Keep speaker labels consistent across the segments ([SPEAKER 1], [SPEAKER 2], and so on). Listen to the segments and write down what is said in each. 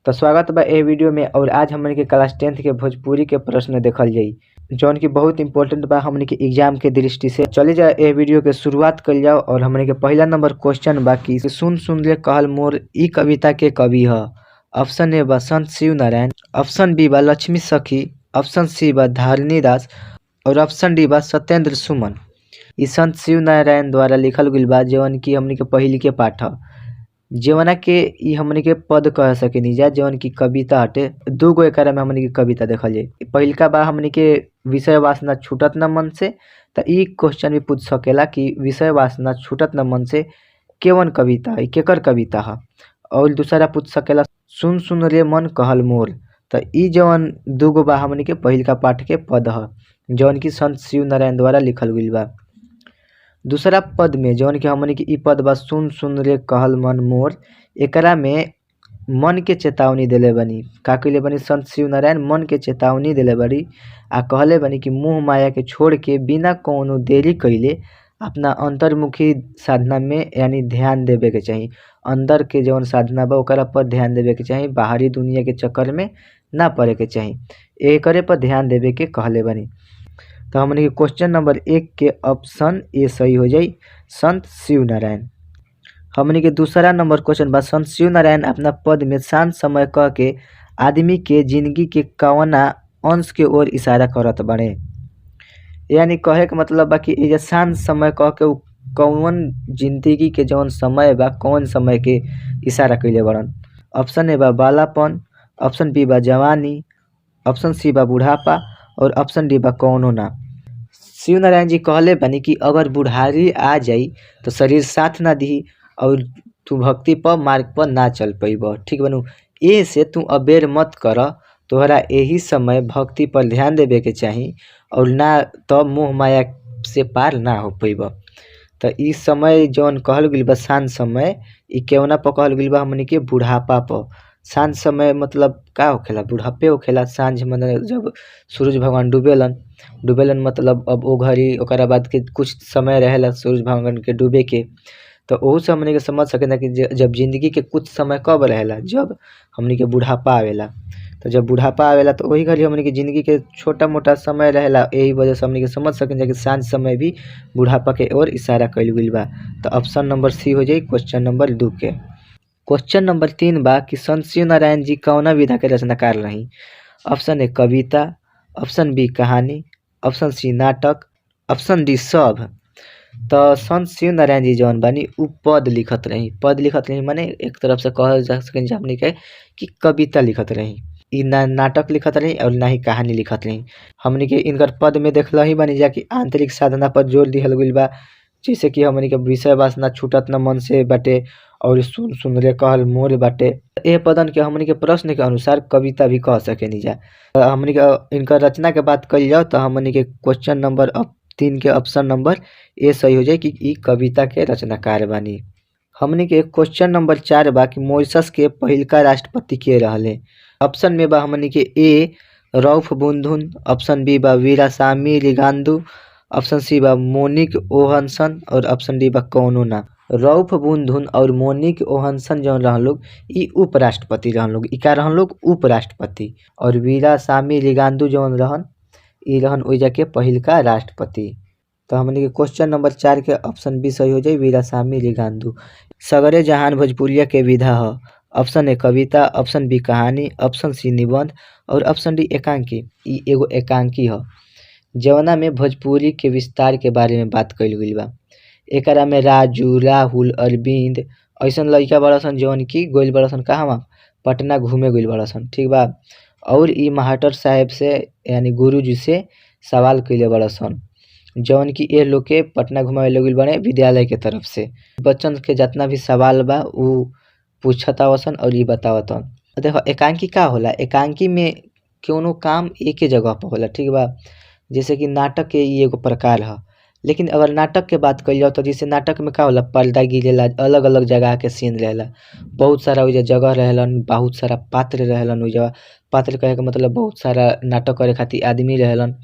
[SPEAKER 1] तो स्वागत बा ए वीडियो में। और आज हमन के क्लास 10th के भोजपुरी के प्रश्न देखल जाई, जौन की बहुत इंपॉर्टेंट बा हमन के एग्जाम के दृष्टि से। चले जाओ ए वीडियो के शुरुआत कर जाओ। और हमन के पहला नंबर क्वेश्चन बा कि सुन सुन ले कहल मोर ई कविता के कवि ह। ऑप्शन ए बा संत शिव नारायण, ऑप्शन बी बा लक्ष्मी सखी, ऑप्शन सी बा धारिणी दास और ऑप्शन डी बा सत्येंद्र सुमन। ई संत शिव नारायण द्वारा लिखल गइल बा, जौन की हमनी के पहिल के पाठ ह, जवना के ई हमनी के पद कह सकेनी जा, जवन की कविता हटे। दूगो एकरा में हमनी के कविता देखल जाई। पहिलका बा हमनी के विषय वासना छूटत न मन से, त ई क्वेश्चन भी पूछ सकेला कि विषय वासना छूटत न मन से केवन कविता है, केकर कविता है। और दूसरा पूछ सकेला सुन सुन रे मन कहल मोर। त ई जवन दूगो बा हमनी के पहिलका पाठ के पद ह, जवन की संत शिव नारायण द्वारा लिखल गइल बा। दूसरा पद में जौन की हमनी के ई पद बा सुन सुन रे कहल मन मोर, एकरा में मन के चेतावनी देले बानी। का कइले बानी संत शिव नारायण? मन के चेतावनी देले बानी आ कहले बानी कि मोह माया के छोड़ के बिना कौनो देरी कइले अपना अंतर्मुखी साधना में यानी ध्यान देवे के चाही। अंदर के जौन साधना बा ओकरा पर ध्यान देवे के चाही, बाहरी दुनिया के चक्कर में ना पड़े के चाही, एकरे पर ध्यान देवे के कहले बानी। तो हमनी के क्वेश्चन नंबर 1 के ऑप्शन ए सही हो जाई, संत शिव नारायण। हमनी के दूसरा नंबर क्वेश्चन बा संत शिव नारायण अपना पद में शांत समय कह के आदमी के जिंदगी के कवना अंश के ओर इशारा करत बाड़े। यानी कहे के मतलब बा कि ये शांत समय कह के कौन जिंदगी के जौन समय बा कौन समय के इशारा कइले बाड़न। ऑप्शन ए बा बालापन, ऑप्शन बी बा जवानी, ऑप्शन सी बा बुढ़ापा और ऑप्शन डी बा कौनो ना। शिव नारायण जी कहले बानी कि अगर बुढ़ारी आ जाई तो शरीर साथ ना दी और तू भक्ति पर मार्ग पर ना चल पैब, ठीक बनू। ए से तू अबेर मत कर, तोहरा यही समय भक्ति पर ध्यान देवे के चाही और ना तो मोह माया से पार ना हो पैब। तो ई समय जौन कहल गइल बा शांत समय, ई केवना पर कहल गइल बा हमनी के बुढ़ापा पर। सांझ समय मतलब का होखेला? बुढ़ापे होखेला। सांझ मने जब सूरज भगवान डूबेलन, डूबेलन मतलब अब ओ घड़ी ओकरा बाद के कुछ समय रहेला सूरज भगवान के डूबे के, तो ओहू से हमनी के समझ सकेला कि जब जिंदगी के कुछ समय कब रहेला, जब हमनी के बुढ़ापा आवेला। तो जब बुढ़ापा आवेला तो वही घड़ी हमनी के जिंदगी के छोटा मोटा समय रहेला। यही वजह से हमनी के समझ सकेला कि सांझ समय भी बुढ़ापा के ओर इशारा कइल गइल बा। तो ऑप्शन नंबर सी हो जाई क्वेश्चन नंबर 2 के। क्वेश्चन नंबर 3 बा कि संत शिव नारायण जी कौना विधा के रचनाकार रही। ऑप्शन ए कविता, ऑप्शन बी कहानी, ऑप्शन सी नाटक, ऑप्शन डी सब। तो संत शिव नारायण जी जौन बानी उ पद लिखत रही। पद लिखत रही माने एक तरफ से कहल जा सकेनी हमनी के कि कविता लिखत रही। ई ना नाटक लिखत रही और ना ही कहानी लिखत रही। हमनी के इनकर पद में देखल ही बानी जा कि आंतरिक साधना पर जोर दिहल गइल बा, जैसे कि हमनी के विषय वासना छूटत न मन से बाटे और सुन सुन रे कहल मोर बाटे। ए पदन के हमनी के प्रश्न के अनुसार कविता भी कह सकेनी जा। हमनी के इनकर रचना के बात कइल जाओ तो हमनी के क्वेश्चन नंबर 3 के ऑप्शन नंबर ए सही हो जाए कि ई कविता के रचनाकार बानी। हमनी के क्वेश्चन नंबर 4 बा कि मॉरिशस के पहिलका राष्ट्रपति के रहले। ऑप्शन में बा हमनी के A Rouf Bundhun, option B बा वीरासामी रिगांदू, ऑप्शन सी बा मोनिक ओहनसन और ऑप्शन डी बा कौनो ना। रऊफ बुंधुन और मोनिक ओहनसन जौन रहन लोग ई उपराष्ट्रपति रहन लोग। ई का रहन लोग? उपराष्ट्रपति। और वीरासामी रिगांदू जौन रहन ई रहन ओइजा के पहिलका राष्ट्रपति। तो हमनी के क्वेश्चन नंबर 4 के ऑप्शन बी सही हो जाई, वीरासामी रिगांदू। सगरे जहान भोजपुरिया के विधा ह। ऑप्शन ए कविता, ऑप्शन बी कहानी, ऑप्शन सी निबंध और ऑप्शन डी एकांकी। ई एगो एकांकी ह जवना में भोजपुरी के विस्तार के बारे में बात कइल गइल बा। एकरा में राजू, राहुल, अरविंद ऐसन लइका बड़सन जौन की गइल बड़सन कहवा? पटना घूमे गइल बड़सन, ठीक बा। और ई मास्टर साहेब से यानी गुरुजी से सवाल कइले बड़सन जौन की ए लोग के पटना घुमावे ले गइल बाड़े विद्यालय के तरफ से। बच्चन के जितना भी सवाल बा उ पूछतावसन और ई बतावतन। देखो एकांकी का होला? एकांकी में कोनो काम एके जगह पर होला, ठीक बा। जैसे कि नाटक के ई एगो प्रकार ह। लेकिन अगर नाटक के बात कइल जाओ तो जैसे नाटक में का होला, पर्दा गिरेला, अलग अलग जगह के सीन रहेला, बहुत सारा ओइजा जगह रहेलन, बहुत सारा पात्र रहेलन ओइजा। पात्र कहे के मतलब बहुत सारा नाटक करे खातिर आदमी रहेलन।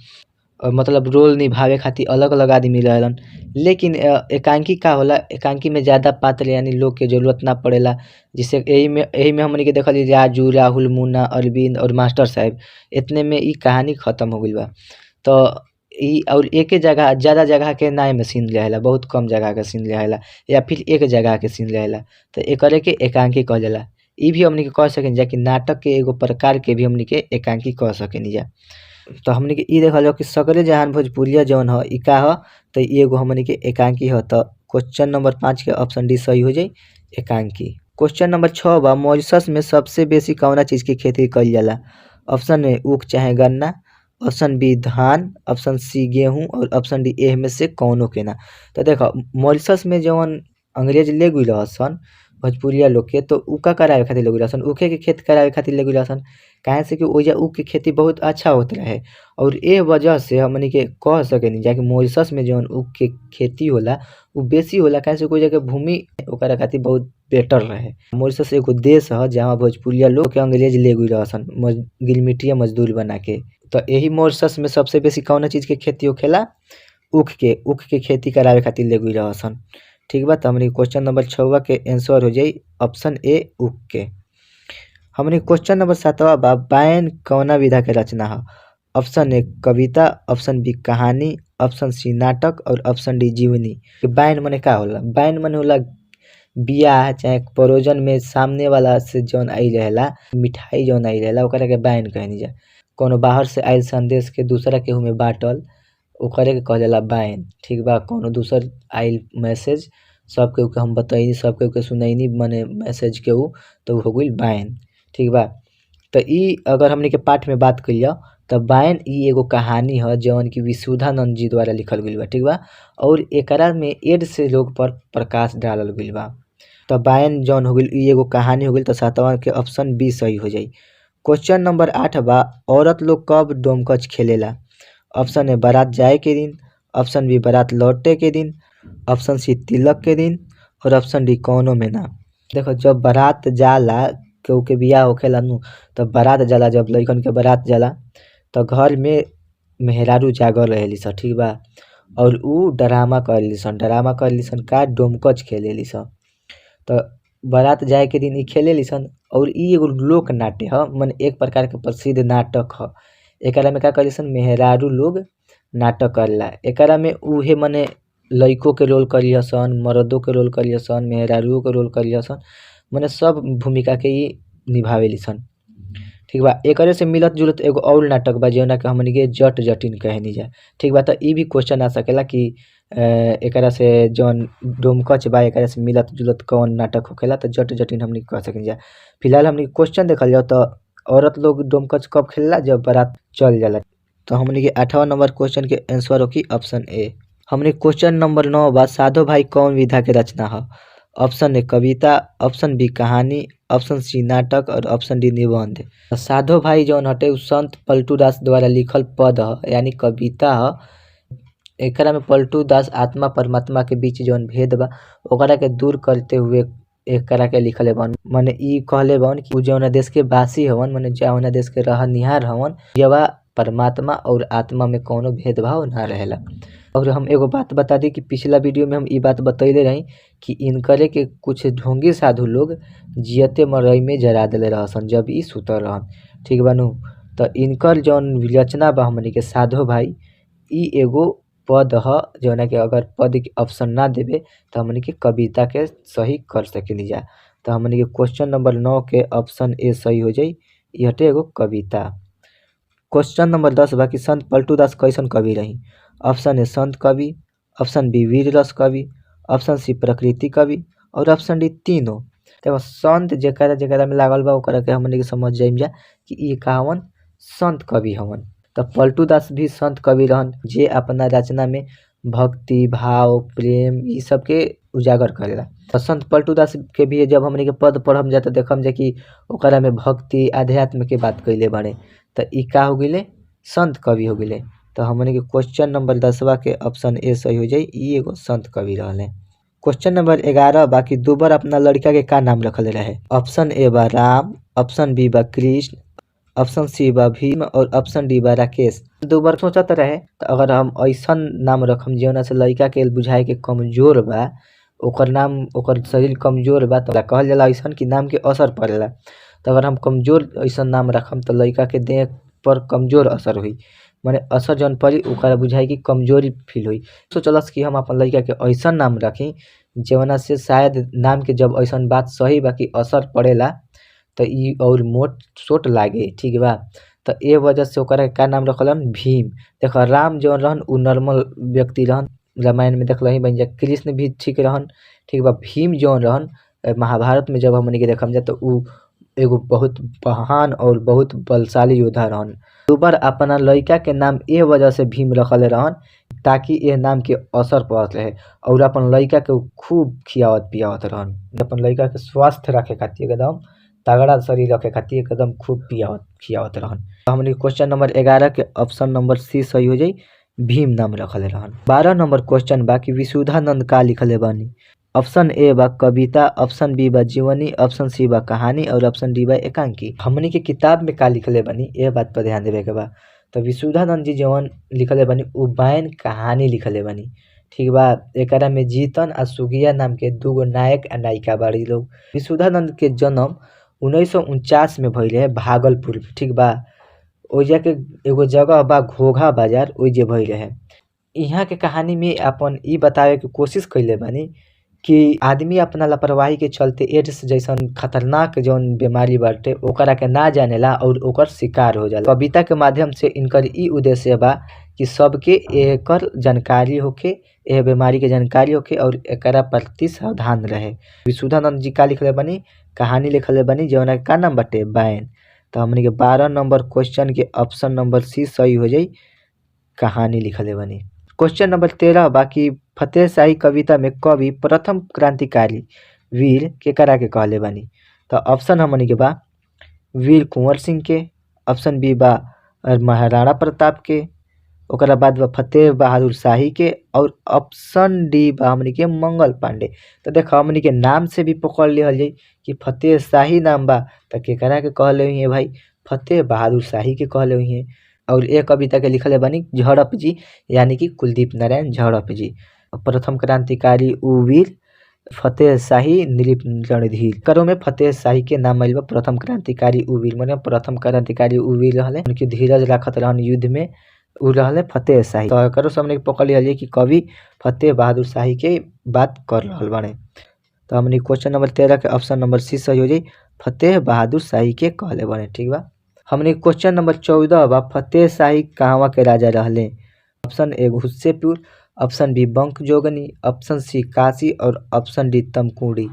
[SPEAKER 1] मतलब रोल निभावे खातिर अलग अलग आदमी रहेलन। लेकिन एकांकी का होला, एकांकी में ज़्यादा पात्र यानी लोग के जरूरत ना पड़ेला। जैसे एही में हमनी के देखली राजू, राहुल, मुन्ना, अरविंद और मास्टर साहेब, एतने में इ कहानी खत्म हो गइल बा। त इ और एके जगह ज़्यादा जगह के ना एमे सीन रहेला, बहुत कम जगह के सीन रहेला या फिर एक जगह के सीन रहेला। त एकरे के एकांकी कहल जाला। इ भी हमनी के कह सकेनी जा कि नाटक के एगो प्रकार के भी हमनी के एकांकी कह सकेनी जा। त हमनी के इ देखल जाओ कि सगरे जहान भोजपुरिया जौन ह इ का ह त इ एगो हमनी के एकांकी ह। त क्वेश्चन नंबर 5 के ऑप्शन डी सही हो जाई एकांकी। क्वेश्चन नंबर 6 बा मॉरिशस में सबसे बेसी कवना चीज के खेती कइल जाला? ऑप्शन ए ऊख चाहे गन्ना, ऑप्शन बी धान, ऑप्शन सी गेहूं और ऑप्शन डी एह में से कौनो के ना। त देख मॉरिशस में जौन अंग्रेज ले गइल रहसन भोजपुरिया लोग के त उ का करावे खातिर ले गइल रहसन, ऊखे के खेत करावे खातिर ले गइल रहसन। काहे से कि ओइजा ऊख के खेती बहुत अच्छा होत रहे और एह वजह से हमनी के कह सकेनी जा कि मॉरिशस में जौन ऊख के खेती होला उ बेसी होला, काहे से कि ओइजा के भूमि ओकरा खातिर बहुत बेटर रहे। मॉरिशस एगो देश ह जहाँ भोजपुरिया लोग के अंग्रेज ले गइल रहसन गिरमिटिया मजदूर बना के। त एही मॉरिशस में सबसे बेसी कवना चीज के खेती होखेला? ऊख के खेती करावे खातिर ले गइल रहसन। ठीक बा। त हमनी के क्वेश्चन नंबर 6 के आंसर हो जाई ऑप्शन ए ऊख के। हमनी क्वेश्चन नंबर 7 बा बायन कवना विधा के रचना ह? ऑप्शन ए कविता, ऑप्शन बी कहानी, ऑप्शन सी नाटक और ऑप्शन डी जीवनी। बायन मने का होला? बायन मने होला बियाह चाहे परोजन में सामने वाला से जौन आइल रहेला, मिठाई जौन आइल रहेला ओकरा के बायन कहनी जा। कौनो बाहर से आइल संदेश के दूसरा केहू में बाटल ओकरे के कहल जाला बायन। ठीक बा। कौनो दूसर आइल मैसेज सब केहू के हम बतैनी, सब केहू के सुनैनी मने मैसेज के उ त उ हो गइल बायन। ठीक बा। त इ अगर हमनी के पाठ में बात कइल जाओ त बायन इ एगो कहानी ह जौन कि विशुद्धानंद जी द्वारा लिखल गइल बा। ठीक बा। और एकरा में एड्स रोग पर प्रकाश डालल गइल बा। त बायन जौन हो गइल इ एगो कहानी हो गइल। त 7वां के ऑप्शन बी सही हो जाई। क्वेश्चन नंबर 8 बा औरत लोग कब डोमकच खेलेला? ऑप्शन ए बारात जाए के दिन, ऑप्शन बी बारात लौटे के दिन, ऑप्शन सी तिलक के दिन और ऑप्शन डी कौनो में ना। देखो जब बारात जाला केहू के बियाह होखेला नु त बारात जाला, जब लइकन के बारात जाला त घर में मेहरारू जागल रहेली स। ठीक बा। और उ डरामा करेली सन, डरामा करेली सन का डोमकच खेलेली सन। त बारात जाए के दिन इ खेलेली सन और इ एगो लोक नाट्य ह, मने एक प्रकार के प्रसिद्ध नाटक ह। एकरा में का करेली सन मेहरारू लोग नाटक करेला। एकरा में उहे मने लइको के रोल करिहसन, मर्दो के रोल करिहसन, मेहरारूओ के रोल करिहसन, मने सब भूमिका के इ निभावेली सन। ठीक बा। एकरे से मिलत जुलत एगो और नाटक बा जौना के हमनी के जट जटिन कहेनी जा। ठीक बा। त इ भी क्वेश्चन आ सकेला कि एकरा से जौन डोमकच बा एकरा से मिलत जुलत कौन नाटक होखेला त जट जटिन हमनी के कह सकेनी जा। फिलहाल हमनी के क्वेश्चन देखल जाओ त औरत लोग डोमकच कब खेलेला? जब बारात चल जाला। त हमनी के 8वां नंबर क्वेश्चन के आंसर होखी ऑप्शन ए। हमनी क्वेश्चन नंबर 9 बा साधो भाई कौन विधा के रचना ह? ऑप्शन ए कविता, ऑप्शन बी कहानी, ऑप्शन सी नाटक और ऑप्शन डी निबंध। साधो भाई जौन हटे उ संत पलटू दास द्वारा लिखल पद ह यानी कविता ह। एकरा में पलटू दास आत्मा परमात्मा के बीच जौन भेद बा ओकरा के दूर करते हुए एकरा के लिखले बान। मने इ कहले बान कि उ जौना देश के वासी हवन मने जौना देश के रहनिहार हवन जवा परमात्मा और आत्मा में कौनो भेदभाव ना रहेला। और हम एगो बात बता दी कि पिछला वीडियो में हम इ बात बतैले रही कि इनकरे के कुछ ढोंगी साधु लोग जियते मरई में जरा देले रहसन जब इ सुतल रहन। ठीक बा नु। त इनकर जौन रचना बा हमनी के साधो भाई इ एगो पद ह जौना के अगर पद के ऑप्शन ना देबे त हमनी के कविता के सही कर सकेनी जा। त हमनी के क्वेश्चन नंबर 9 के ऑप्शन ए सही हो जाई, इ हटे एगो कविता। क्वेश्चन नंबर 10 बा कि संत पलटू दास कैसन कवि रही? ऑप्शन ए संत कवि, ऑप्शन बी वीर रस कवि, ऑप्शन सी प्रकृति कवि और ऑप्शन डी तीनों। देखो संत जेकरा जेकरा में लागल बा ओकरा के हमनी के समझ जाइम जा कि इ का हवन संत कवि हवन। त पलटू दास भी संत कवि रहन जे अपना रचना में भक्ति, भाव, प्रेम इ सब के उजागर करेला। त संत पलटू दास के भी जब हमनी के पद पढ़म जा त देखम जा कि ओकरा में भक्ति अध्यात्म के बात कइले बाड़े। त इ का हो गइले संत कवि हो गइले। त हमनी के क्वेश्चन नंबर 10वां के ऑप्शन ए सही हो जाई, इ एगो संत कवि रहले। क्वेश्चन नंबर 11 बा कि दूबर अपना लड़का के का नाम रखले रहे? ऑप्शन ए बा राम, ऑप्शन बी बा कृष्ण, ऑप्शन सी बा भीम और ऑप्शन डी बा राकेश। दो बार सोचत रहे त अगर हम ऐसन नाम रखम जौना से लइका के बुझाए के कमजोर बा, ओकर नाम ओकर शरीर कमजोर बा त कहल जाला ऐसन की नाम के असर पड़ेला। त अगर हम कमजोर ऐसन नाम रखम त लइका के देह पर कमजोर असर होई, माने असर जौन पड़ी ओकरा बुझाई की कमजोरी फील होई। सोचलस की हम अपन लइका के ऐसन नाम रखी जौना से शायद नाम के जब ऐसन बात सही बा की असर पड़ेला त इ और मोट सोट लागे, ठीक बा। त ए वजह से ओकरा के का नाम रखलन भीम। देख राम जौन रहन उ नॉर्मल व्यक्ति रहन, रामायण में देखलही बानी जा। कृष्ण भी ठीक रहन, ठीक बा। भीम जौन रहन महाभारत में जब हमनी के देखम जा त उ एगो बहुत महान और बहुत बलशाली योद्धा रहन। दूबर अपना लइका के नाम ए वजह से भीम रखले रहन ताकि ए नाम के असर पड़त रहे और अपन लइका के उ खूब खियावत पियावत रहन। अपन लइका के स्वस्थ रखे खातिर एकदम तगड़ा शरीर रखे खातिर एकदम खूब पियावत खियावत रहन। हमनी क्वेश्चन नंबर 11 के ऑप्शन नंबर सी सही हो जाई, भीम नाम रखले रहन। 12 नंबर क्वेश्चन बा कि विशुद्धानंद का लिखले बानी। ऑप्शन ए बा कविता, ऑप्शन बी बा जीवनी, ऑप्शन सी बा कहानी और ऑप्शन डी बा एकांकी। हमनी के किताब में का लिखले बानी ए बात पर ध्यान देवे के बा। त विशुद्धानंद जी जौन लिखले बानी उ बैन कहानी लिखले बानी, ठीक बा। एकरा में जीतन आ सुगिया नाम के दूगो नायक आ नायिका बाड़ी लोग। विशुद्धानंद के जन्म 1949 में भइल रहे भागलपुर, ठीक बा। ओइजा के एगो जगह बा घोघा बाजार, ओइजे भइल रहे। इहाँ के कहानी में अपन इ बतावे के कोशिश कइले बानी कि आदमी अपना लापरवाही के चलते एड्स जैसन खतरनाक जौन बीमारी बाटे ओकरा के ना जानेला और ओकर शिकार हो जाला। कविता के माध्यम से इनकर इ उद्देश्य बा कि सबके एकर जानकारी होखे, एह बीमारी के जानकारी होखे और एकरा प्रति सावधान रहे। विशुद्धानंद जी का लिखले बानी, कहानी लिखले बानी जौना के का नाम बाटे बैन। त हमनी के 12 नंबर क्वेश्चन के ऑप्शन नंबर सी सही हो जाई, कहानी लिखले बानी। क्वेश्चन नंबर 13 बा कि फतेह शाही कविता में कवि प्रथम क्रांतिकारी वीर केकरा के कहले बानी। त ऑप्शन हमनी के बा वीर कुंवर सिंह के, ऑप्शन बी बा महाराणा प्रताप के, ओकरा बाद बा फतेह बहादुर शाही के और ऑप्शन डी बा हमनी के मंगल पांडे। त देख हमनी के नाम से भी पकड़ लिहल जाई कि फतेह शाही नाम बा त केकरा के कहले हुई भाई, फतेह बहादुर शाही के कहले हुई। और एक कविता के लिखले बानी झड़प जी, यानी कि कुलदीप नारायण झड़प जी। प्रथम क्रांतिकारी उ वीर फतेह शाही नृप रणधीर। करो में फतेह शाही के नाम आइल बा प्रथम क्रांतिकारी उ वीर, माने प्रथम क्रांतिकारी उ वीर रहले, उनके धीरज रखत रहन युद्ध में, उ रहले फतेह शाही। त एकरो से हमनी के पकड़ लिहल जाई कि कवि फतेह बहादुर शाही के बात कर रहल बाड़े। त हमनी क्वेश्चन नंबर 13 के ऑप्शन नंबर सी सही हो जाई, फतेह बहादुर शाही के कहले बाड़े, ठीक बा। हमनी क्वेश्चन नंबर 14 बा फतेह शाही कहवा के राजा रहले। Option A Hussepur, option B Bankjogni, option C Kashi और ऑप्शन डी तमकुड़ी।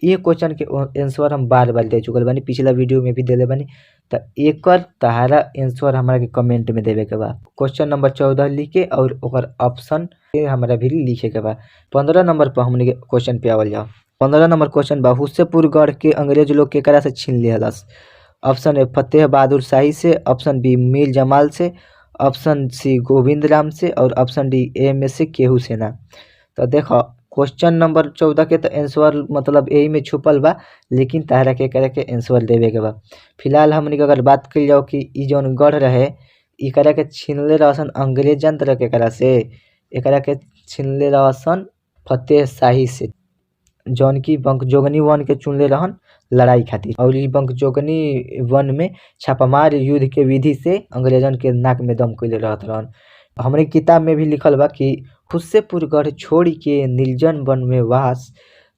[SPEAKER 1] ये क्वेश्चन के आंसर हम बार बार दे चुकल बानी, पिछला वीडियो में भी देले बानी। त एकर तहारा आंसर हमरा के कमेंट में देवे के बा। क्वेश्चन नंबर 14 लिखे और ओकर ऑप्शन के हमरा भी लिखे के बा। 15 नंबर पर हमनी के क्वेश्चन पे आवल जाओ। 15 नंबर क्वेश्चन बा हुस्सेपुर गढ़ के अंग्रेज लोग केकरा से छीन लिहलस। ऑप्शन ए फतेह बहादुर शाही से, ऑप्शन बी मीर जमाल से, ऑप्शन सी गोविंद राम से और ऑप्शन डी ए में से केहू से ना। तो देखो क्वेश्चन नंबर 14 के तो आंसर मतलब यही में छुपल बा, लेकिन तहरा के करे के आंसर देवे के बा। फिलहाल हमनी के अगर बात कइल जाओ कि इ जौन गढ़ रहे इकरा के छीनले रहसन अंग्रेजन तरह के एकरा से, एकरा के छीनले रहसन फतेह शाही से, जौन की बंकजोगनी वन के चुनले रहन लड़ाई खातिर। और इ बंकजोगनी वन में छापामार युद्ध के विधि से अंग्रेजन के नाक में दम कइले रहत रहन। हमरे किताब में भी लिखल बा कि हुस्सेपुर गढ़ छोड़ के निर्जन वन में वास,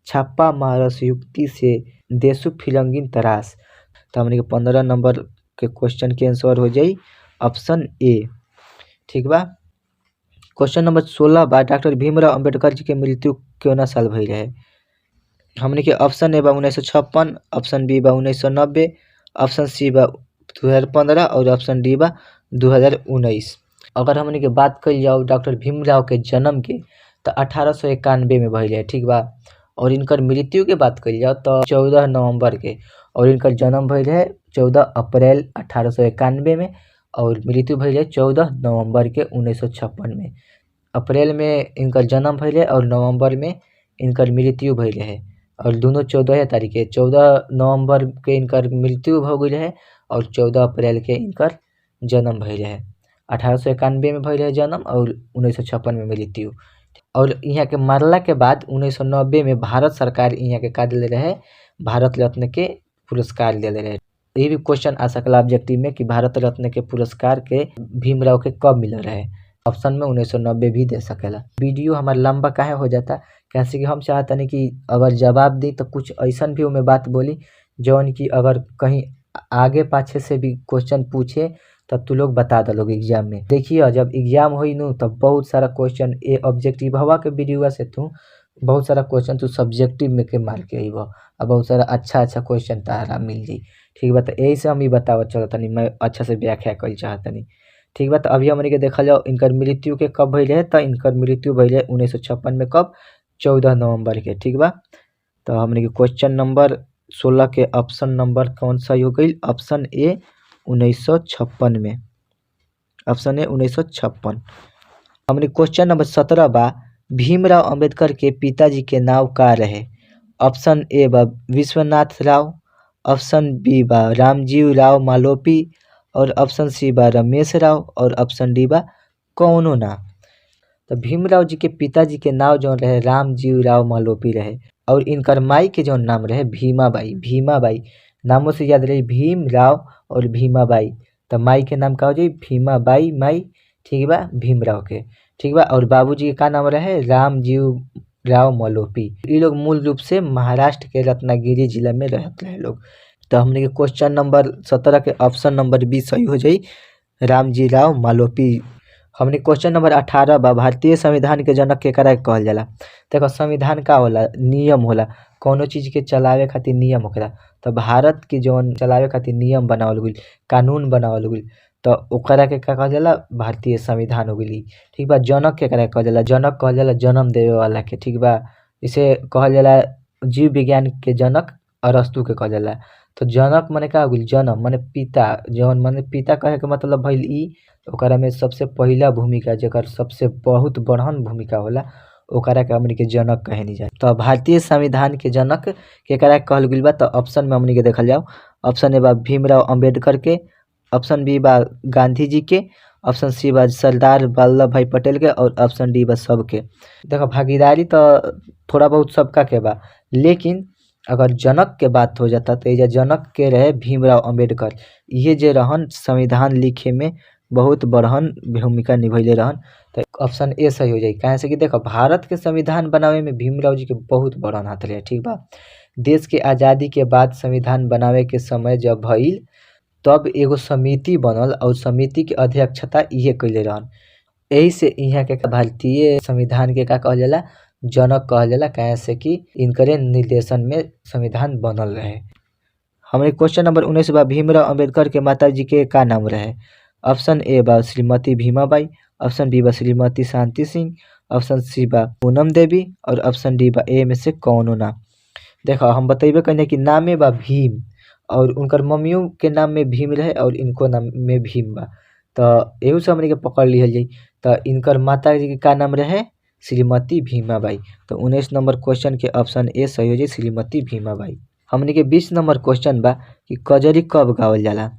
[SPEAKER 1] छापा मारस युक्ति से देसु फिरंगिन तरास। तो हमनी के 15 नंबर के क्वेश्चन के आंसर हो जाई ऑप्शन ए, ठीक बा। क्वेश्चन नंबर 16 बा डॉक्टर भीमराव अम्बेडकर जी के मृत्यु कौना साल भइल रहे। हमनी के ऑप्शन ए बा 1956, ऑप्शन बी बा 1990, ऑप्शन सी बा 2015 और ऑप्शन डी बा 2019। अगर हमनी के बात कइल जाओ डॉक्टर भीमराव के जन्म के तो 1891 में भइल रहे, ठीक बा। और इनकर मृत्यु के बात कइल जाओ तो 14 नवंबर के, और इनकर जन्म भइल रहे 14 अप्रैल 1891 में और मृत्यु भइल रहे 14 नवंबर के 1956 में। अप्रैल में इनकर जन्म भइल रहे और नवंबर में इनकर मृत्यु भइल रहे, और दोनों 14 तारीख के 14 नवंबर के इनकर मृत्यु हो गई रहे और 14 अप्रैल के इनकर जन्म भइल रहे। 1891 में भइल रहे जन्म और 1956 में मृत्यु। और यहाँ के मरला के बाद 1990 में भारत सरकार यहाँ के का देले रहे, भारत रत्न के पुरस्कार देले रहे। ये भी क्वेश्चन आ सकला ऑब्जेक्टिव में कि भारत रत्न के पुरस्कार के भीमराव के कब मिलल रहे। ऑप्शन में 1990 भी दे सकेला। वीडियो हमार लंबा काहे हो जाता, कैसे कि हम चाहतनी कि अगर जवाब दी तो कुछ ऐसा भी उमें बात बोली जौन कि अगर कहीं आगे पाछे से भी क्वेश्चन पूछे तब तू लोग बता दो लोग एग्जाम में। देखिए जब एग्जाम होई नु तब बहुत सारा क्वेश्चन ए ऑब्जेक्टिव हवा के वीडियो से तू बहुत सारा क्वेश्चन तू सब्जेक्टिव में के मार के अइब आ बहुत सारा अच्छा अच्छा क्वेश्चन तारा मिल जाई। ठीक बा, तो यही से हम ई बतावत चलतनी, मैं अच्छा से व्याख्या कइल चाहतनी। ठीक बा, तो अभी हमनी के देखल जाओ इनकर मृत्यु के कब भइल रहे, तो इनकर मृत्यु भइल रहे 1956 में। कब? 14 नवंबर के। ठीक बा, तो हमनी के क्वेश्चन नंबर 16 के ऑप्शन नंबर कौन सा हो गई, ऑप्शन ए 1956 में, ऑप्शन ए 1956। हमने क्वेश्चन नंबर 17 बा, भीमराव अंबेडकर के पिताजी के नाम का रहे। ऑप्शन ए बा विश्वनाथ राव, ऑप्शन बी बा रामजीव राव मालोपी और ऑप्शन सी बा रमेश राव और ऑप्शन डी बा कौनो ना। तो भीमराव जी के पिताजी के नाम जौन रहे रामजीव राव मालोपी रहे और इनकर माई के जौन नाम रहे भीमाबाई। भीमाबाई नामों से याद रही, भीमराव और भीमाबाई, तो माई के नाम का हो जाई भीमाबाई माई। ठीक बा, भीमराव के। ठीक बा, और बाबूजी के का नाम रहे रामजीव राव मलोपी। ये लोग मूल रूप से महाराष्ट्र के रत्नागिरी जिला में रहते रहे लोग। तो हमने के क्वेश्चन नंबर 17 के ऑप्शन नंबर बी सही हो जाई, रामजी राव मालोपी। हमने क्वेश्चन नंबर 18 बा, भारतीय संविधान के जनक केकरा के कहल जाला। देखो संविधान का होला, नियम होला, कोनो चीज़ के चलावे खातिर नियम होखेला। तो भारत के जौन चलावे खातिर नियम बनावल गइल, कानून बनावल गइल, तो ओकरा के का कहल जाला, भारतीय संविधान हो गइल। ठीक बा, जनक केकरा के कहल जाला, जनक कहल जाला जन्म देवे वाला के। ठीक बा, इसे कहल जाला जीव विज्ञान के जनक अरस्तु के कहल जाला। तो जनक माने का हो गइल, जनम माने पिता, जौन माने पिता कहे के मतलब भइल ई ओकरा में सबसे पहिला भूमिका जेकर सबसे बहुत बड़हन भूमिका होला ओकरा के हमनी के जनक कहनी जाए। तो भारतीय संविधान के जनक केकरा के कहल गइल बा, तो ऑप्शन में हमनी के देखल जाओ, ऑप्शन ए बा भीमराव अंबेडकर के, ऑप्शन बी बा गांधी जी के, ऑप्शन सी बा सरदार वल्लभ भाई पटेल के और ऑप्शन डी बा सबके। देखो भागीदारी तो थोड़ा बहुत सबका के बा, लेकिन अगर जनक के बात हो जाता तो एजा जनक के रहे भीमराव अंबेडकर। ये जे रहन संविधान लिखे में बहुत बड़हन भूमिका निभैले रहन, तो ऑप्शन ए सही हो जाई। काहे से कि देखो भारत के संविधान बनावे में भीमराव जी के बहुत बड़हन हाथ रहे। ठीक बा, देश के आज़ादी के बाद संविधान बनावे के समय जब भइल तब एगो समिति बनल और समिति के अध्यक्षता इहे कैले रहन। यही से यहाँ के भारतीय संविधान के का कहल जाला, जनक कहल जाला। काहे से कि इनकरे निर्देशन में संविधान बनल रहे। हमरे क्वेश्चन नंबर 19 बा, भीमराव अंबेडकर के माता जी के का नाम रहे। ऑप्शन ए बा श्रीमती भीमाबाई, ऑप्शन बी बा श्रीमती शांति सिंह, ऑप्शन सी बा पूनम देवी और ऑप्शन डी बा ए में से कौनो ना। देखो हम बतेबे कहीं कि नामे बा भीम और उनकर मम्मियों के नाम में भीम रहे और इनको नाम में भीम बा, तो एहू से हमनी के पकड़ लिहल जाई। तो इनकर माता जी के का नाम रहे, श्रीमती भीमाबाई। तो 19 नंबर क्वेश्चन के ऑप्शन ए सही हो जाई, श्रीमती भीमाबाई। हमनी के 20 नंबर क्वेश्चन बा कि कजरी कब गावल जाला।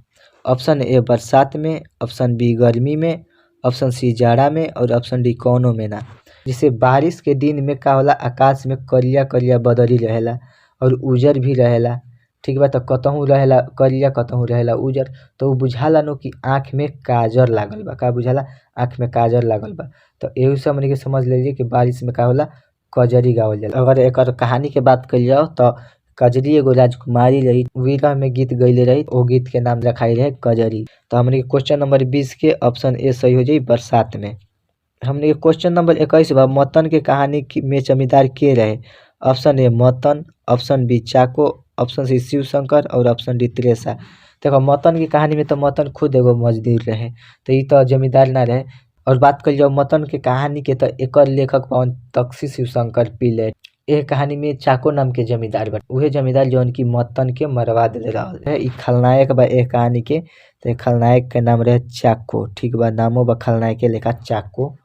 [SPEAKER 1] ऑप्शन ए बरसात में, ऑप्शन बी गर्मी में, ऑप्शन सी जाड़ा में और ऑप्शन डी कौनो में ना। जैसे बारिश के दिन में का होला, आकाश में करिया करिया बदरी रहेला और उजर भी रहेला। ठीक बा, तो कतहूँ रहेला करिया, कतहूँ रहेला उजर, तो उ बुझाला नु कि आँख में काजर लागल बा। का बुझाला, आँख में काजर लागल बा। तो एहू से हमनी के समझ लेली कि बारिश में का होला, कजरी गावल जाला। अगर एकर कहानी के बात कइल जाओ तो कजरी एगो राजकुमारी रही, विरह में गीत गईले रही, ओ गीत के नाम रखाई रहे कजरी। तो हमनी के क्वेश्चन नंबर 20 के ऑप्शन ए सही हो जाई, बरसात में। हमनी के क्वेश्चन नंबर 21 बा, मतन के कहानी में जमींदार के रहे। Option A Matan, option B Chako, option C Shiv Shankar और ऑप्शन डी त्रेसा। देखो मतन की कहानी में तो मतन खुद एगो मजदूर रहे, तो ई तो जमींदार ना रहे। और बात कल जाओ मतन के कहानी के, तो एकर लेखक पवन तक्षी शिवशंकर पिले। एह कहानी में चाको नाम के जमींदार बा, उहे जमींदार जौन की मतन के मरवा देले रहल है। ई खलनायक बा एह कहानी के, तो खलनायक के नाम रहे चाको। ठीक बा, नामो बा खलनायक के लेखा चाको।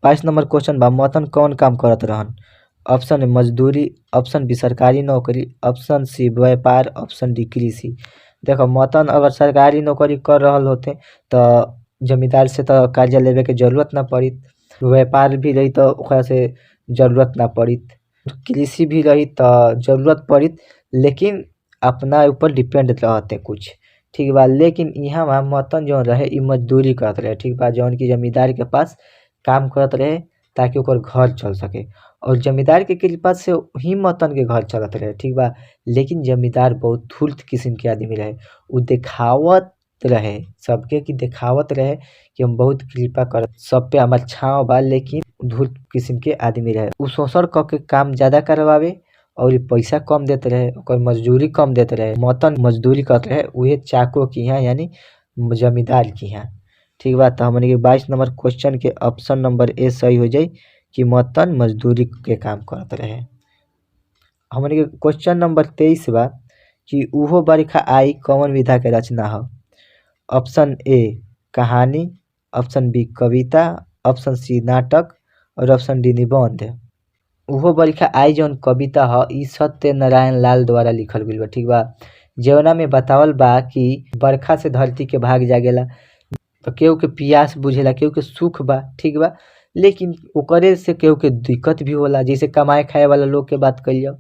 [SPEAKER 1] 22 नंबर क्वेश्चन बा, मतन कौन काम करत रहन। ऑप्शन ए मजदूरी, ऑप्शन बी सरकारी नौकरी, ऑप्शन सी व्यापार, ऑप्शन डी कृषि। देखो मतन अगर सरकारी नौकरी कर रहल होते त जमींदार से त कर्जा लेवे के जरूरत ना पड़ी, व्यापार भी रही त ओकरा से जरूरत ना पड़ी, कृषि भी रही त जरूरत पड़ी, लेकिन अपना ऊपर डिपेंड रहते कुछ ठीक बा। लेकिन इहवा मतन जौन रहे इ मजदूरी करत रहे ठीक बा, जौन की जमींदार के पास काम करत रहे ताकि ओकर घर चल सके और जमींदार के कृपा से ही मतन के घर चलत रहे ठीक बा। लेकिन जमींदार बहुत धूर्त किस्म के आदमी रहे, उ देखावत रहे सबके कि देखावत रहे कि हम बहुत कृपा करत सब पे हमर छाव बा, लेकिन धूर्त किस्म के आदमी रहे। उ शोषण क के काम ज्यादा करवावे और पैसा कम देत रहे, ओकर मजदूरी कम देत रहे। मतन मजदूरी करत रहे उहे चाको के यहाँ यानी जमींदार के यहाँ ठीक बा। त हमनी के 22 नंबर क्वेश्चन के ऑप्शन नंबर ए सही हो जाई कि मतन मजदूरी के काम करत रहे। हमनी के क्वेश्चन नंबर 23 बा कि उहो बरखा आई कौन विधा के रचना ह। ऑप्शन ए कहानी, ऑप्शन बी कविता, ऑप्शन सी नाटक और ऑप्शन डी निबंध। उहो बरखा आई जौन कविता ह इ सत्यनारायण लाल द्वारा लिखल गइल बा ठीक बा, जौना में बतावल बा कि बरखा से धरती के भाग जागेला त केहू के प्यास बुझेला, केहू के सुख बा ठीक बा, लेकिन ओकरे से केहू के दिक्कत भी होला। जैसे कमाए खाए वाला लोग के बात कइल जाओ,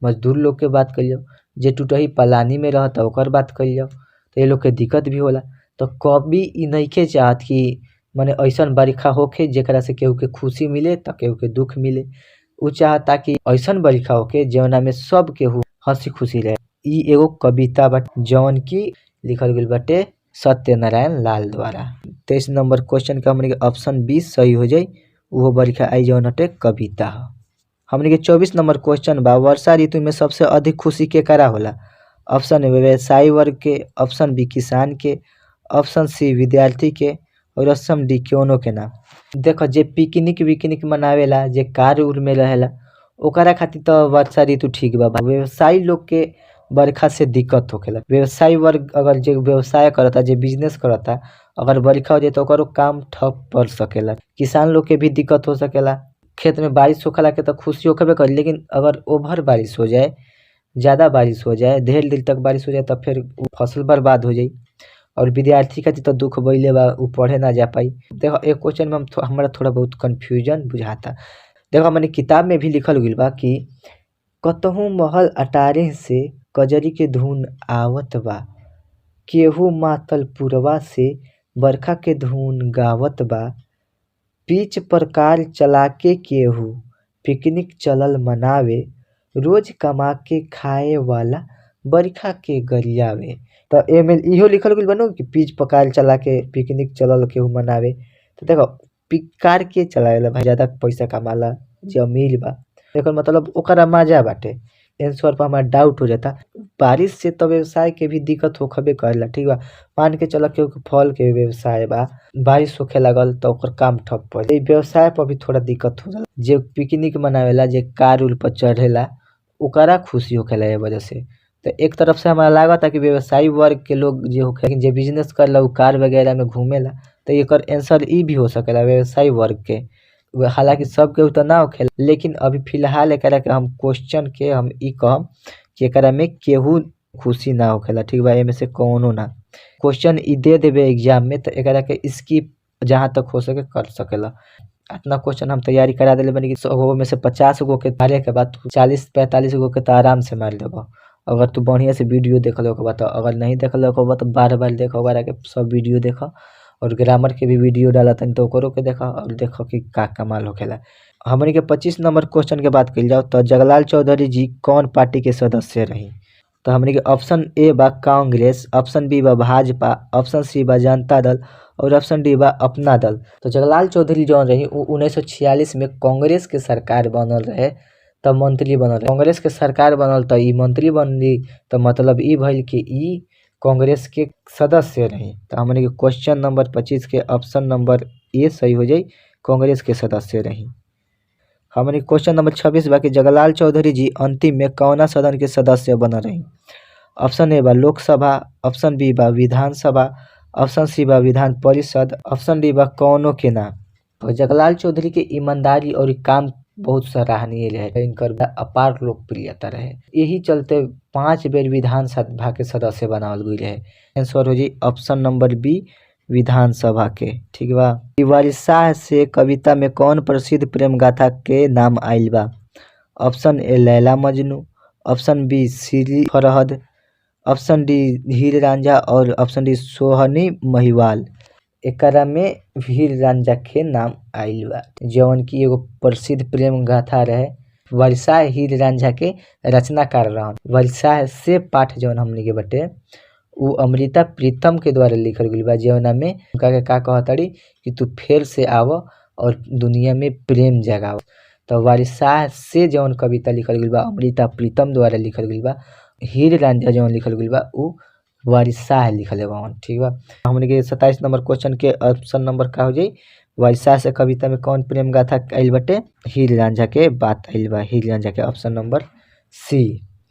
[SPEAKER 1] मजदूर लोग के बात कइल जाओ, जे टूटही पलानी में रहता ओकर बात कइल जाओ, त ये लोग के दिक्कत भी होला। त कवि इ नइखे चाहत कि मने ऐसन बरखा होखे जेकरा से केहू के खुशी मिले त केहू के दुख मिले। उ चाहता कि ऐसन बरखा होखे जौना में सब केहू हंसी खुशी रहे। इ एगो कविता बा जौन की लिखल गइल बाटे सत्यनारायण लाल द्वारा। 23 नंबर क्वेश्चन के हमनी के ऑप्शन बी सही हो जाई, उहो बरखा आई जौन हटे कविता ह। हमनी के 24 नंबर क्वेश्चन बा वर्षा ऋतु में सबसे अधिक खुशी केकरा होला। ऑप्शन ए व्यवसायी वर्ग के, ऑप्शन बी किसान के, ऑप्शन सी विद्यार्थी के और ऑप्शन डी कोनो के ना। देखो जे पिकनिक विकनिक मनावेला, जे कार उर में रहेला ओकरा खातिर त वर्षा ऋतु ठीक बा। व्यवसायी लोग के बरखा से दिक्कत होखेला। व्यवसायी वर्ग अगर जे व्यवसाय करता, जे बिजनेस करता, अगर बरखा हो जाए त ओकरो काम ठप पड़ सकेला। किसान लोग के भी दिक्कत हो सकेला। खेत में बारिश होखेला के त खुशी होखबे करी, लेकिन अगर ओभर बारिश हो जाए, ज्यादा बारिश हो जाए, ढेर दिन तक बारिश हो जाए त फिर फसल बर्बाद हो जाई। और विद्यार्थी खातिर त दुख भइले बा, उ पढ़े ना जा पाई। देखो एक क्वेश्चन में हमरा थोड़ा बहुत कंफ्यूजन बुझाता। देखो मने किताब में भी लिखल गइल बा कि कतहु महल अटारी से कजरी के धुन आवत बा, केहू मातल पुरवा से बरखा के धुन गावत बा, बीच प्रकार चला के केहू पिकनिक चलल मनावे, रोज कमा के खाए वाला बरखा के गरियावे। त एमे इहो लिखल गइल बा नु कि पिच पकार चला के पिकनिक चलल केहू मनावे। त देखो कार के चलावेला भाई ज्यादा पैसा कमाला जे अमीर बा, एकर मतलब ओकरा मजा बाटे। आंसर पर हमारा डाउट हो जाता। बारिश से त व्यवसाय के भी दिक्कत होखबे करेला ठीक बा। मान के चल केहू के फल के व्यवसाय बा, बारिश होखे लागल त ओकर काम ठप पड़ जाई, व्यवसाय पर भी थोड़ा दिक्कत हो जाला। जे पिकनिक मनावेला, जे कार उर पर चढ़ेला ओकरा खुशी होखेला ए वजह से। त एक तरफ से हमरा लागता कि व्यवसायी वर्ग के लोग जे होखे जे बिजनेस करेला उ कार वगैरह में घूमेला, त एकर आंसर इ भी हो सकेला व्यवसायी वर्ग के। हालांकि सब केहू त ना होखेला, लेकिन अभी फिलहाल एकरा के हम क्वेश्चन के हम इ कहम कि एकरा में केहू खुशी ना होखेला ठीक बा, एमे से कौनो ना। क्वेश्चन इ दे देबे एग्जाम में त एकरा के स्किप जहाँ तक हो सके कर सकेला। इतना क्वेश्चन हम तैयारी करा देले बानी कि 100 में से 50 गो के मारे के बाद 40-45 गो के त आराम से मार लेबो। अगर तू बढ़िया से वीडियो देखले होखबा त, अगर नहीं देखले होखबा त बार बार देख ओकरा के सब वीडियो देख और ग्रामर के भी वीडियो डालतनी त ओकरो के देख और देख कि का कमाल होखेला। हमनी के 25 नंबर क्वेश्चन के बात कइल जाओ त जगलाल चौधरी जी कौन पार्टी के सदस्य रही। त हमनी के ऑप्शन ए बा कांग्रेस, ऑप्शन बी बा भाजपा, ऑप्शन सी बा जनता दल और ऑप्शन डी बा अपना दल। तो जगलाल चौधरी जौन रही उ 1946 में कांग्रेस के सरकार बनल रहे त मंत्री बनल रहे। कांग्रेस के सरकार बनल त इ मंत्री बनली, त मतलब इ भइल कि इ कांग्रेस के सदस्य रही। त हमनी के क्वेश्चन नंबर 25 के ऑप्शन नंबर ए सही हो जाई, कांग्रेस के सदस्य रही। हमनी क्वेश्चन नंबर 26 बा कि जगलाल चौधरी जी अंतिम में कौना सदन के सदस्य बनल रही। ऑप्शन ए बा लोकसभा, ऑप्शन बी बा विधानसभा, ऑप्शन सी बा विधान परिषद, ऑप्शन डी बा कौनो के ना। जगलाल चौधरी के ईमानदारी और काम बहुत सराहनीय रहे, इनकर अपार लोकप्रियता रहे। यही चलते 5 बेर विधानसभा के सदस्य बनावल गईल रहे। आंसर हो जाई ऑप्शन नंबर बी विधानसभा के। ठीक बा। वारिस शाह से कविता में कौन प्रसिद्ध प्रेम गाथा के नाम आइल बा? Option A Laila Majnu, option B Shirin Farhad, option D Heer Ranjha और ऑप्शन डी सोहनी महिवाल। एकरा में हीर रांझा के नाम आइल बा, जौन की एगो प्रसिद्ध प्रेम गाथा रहे। वारिस शाह हीर रांझा के रचनाकार रहन। वारिस शाह से पाठ जौन हमनी के बटे उ अमृता प्रीतम के द्वारा लिखल गईल बा, जौना में उनका के का कहताड़ी कि तू फेर से आव और दुनिया में प्रेम जगाव। तो वारिस शाह से जौन कविता लिखल गईल बा अमृता प्रीतम द्वारा लिखल गईल बा। हीर रांझा जौन लिखल गईल बा उ वारिस शाह लिखले बावन। ठीक बा। हमनी के 27 नंबर क्वेश्चन के ऑप्शन नंबर का हो जाई? वारिस शाह से कविता में कौन प्रेम गाथा आइल बटे? हीर रांझा के बात आइल बा। हीर रांझा के option number C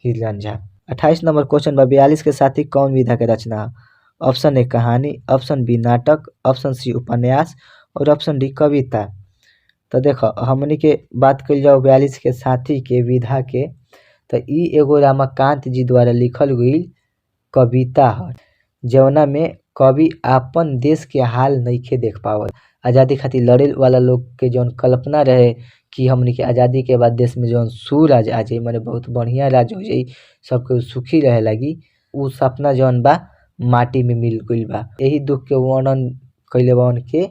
[SPEAKER 1] Heer Ranjha. 28 number question बा 42 के साथी कौन विधा के रचना? ऑप्शन ए कहानी, ऑप्शन बी नाटक, ऑप्शन सी उपन्यास और ऑप्शन डी कविता। तो देखो हमनी के बात कइल जाओ 42 के साथी के विधा के, तो ई एगो रमाकांत जी द्वारा लिखल गईल कविता ह, जौना में कवि आपन देश के हाल नइखे देख पावत। आज़ादी खातिर लड़े वाला लोग के जौन कल्पना रहे कि हमनी के आज़ादी के बाद देश में जौन सुराज आ जाई, माने बहुत बढ़िया राज हो जाई, सब केहू सुखी रहे लागी, उ सपना जौन बा माटी में मिल गईल बा। यही दुख के वर्णन कइले बावन के